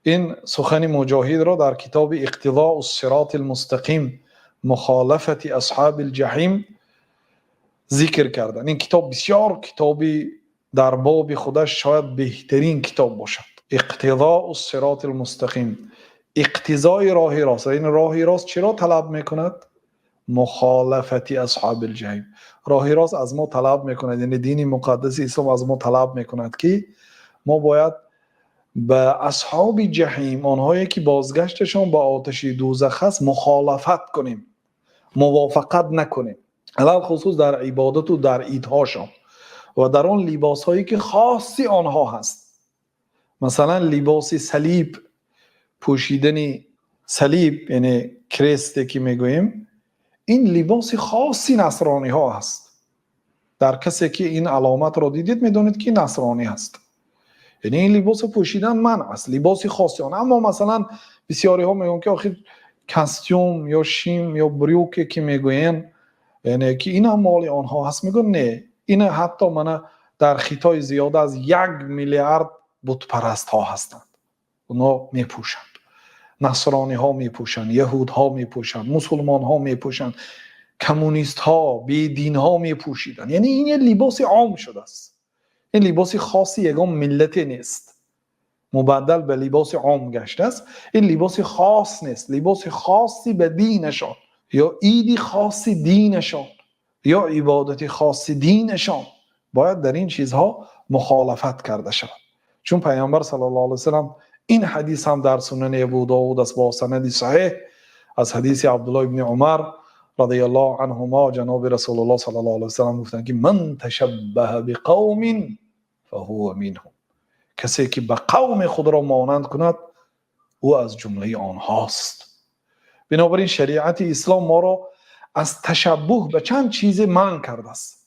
Ин сухани Муҷоҳидро дар китоби Иқтизоус сиротил мустақим мухолафати асҳобил ҷаҳим зикр карданд. Ин китоб бисёр китобе дар боби худаш шояд беҳтарин китоб бошад. Иқтизоус сиротил мустақим. Иқтизои роҳи рост. Ин роҳи рост чаро талаб мекунад? Мухолафати асҳобил ҷаҳим. Роҳи рост аз мо талаб мекунад, яъне дини муқаддаси ислом аз мо талаб мекунад, ки мо бояд ба асҳоби ҷаҳим, онҳое ки бозгаштшон ба оташи дӯзах аст, мухолафат кунем, мувофиқат накунем. Алалхусус дар ибодат ва дар идҳошон ва дар он либосҳое ки хоси онҳо ҳаст. Масалан, либоси салиб, пӯшидани салиб, яъне крест ки мегӯем, ин либоси хоси насрониҳо аст. Дар касе ки ин аломатро дидед, медонед ки насронӣ аст. Яъне ин либосро пӯшидан манъ аст, либоси хоси он. Аммо масалан бисёриҳо мегӯянд, ки охир костюм ё шим ё брюки ки мегӯянд, яъне ки ин ҳам моли онҳо ҳаст. Мегӯянд не, ин ҳатто мана дар Хитой зиёда аз 1 миллиард бутпарастҳо ҳастанд. Онҳо мепӯшанд. Насрониҳо мепӯшанд, яҳудҳо мепӯшанд, мусулмонҳо мепӯшанд, коммунистҳо, бединҳо мепӯшиданд. Яъне ин як либоси ом шудааст. Ин либоси хоси ягон миллате нест. Мубаддал ба либоси ом гаштааст. Ин либоси хос нест. Либоси хоси ба динашон ё иди хоси динашон ё ибодати хоси динашон бояд дар ин чизҳо мухолафат карда шавад. Чун Паёмбар саллаллоҳу алайҳи васаллам, ин ҳадис ҳам дар Сунани Абу Довуд аст бо санади саҳеҳ аз ҳадиси Абдуллоҳ ибни Умар радиаллоҳу анҳумо, ҷаноби Расулуллоҳ саллаллоҳу алайҳи васаллам гуфтанд, ки ман ташаббаҳа биқавмин фаҳува минҳум. Касе ки ба қавми худро монанд кунад, ӯ аз ҷумлаи онҳост. Бинобар ин шариати ислом моро аз ташаббуҳ ба чанд чизе манъ кардааст.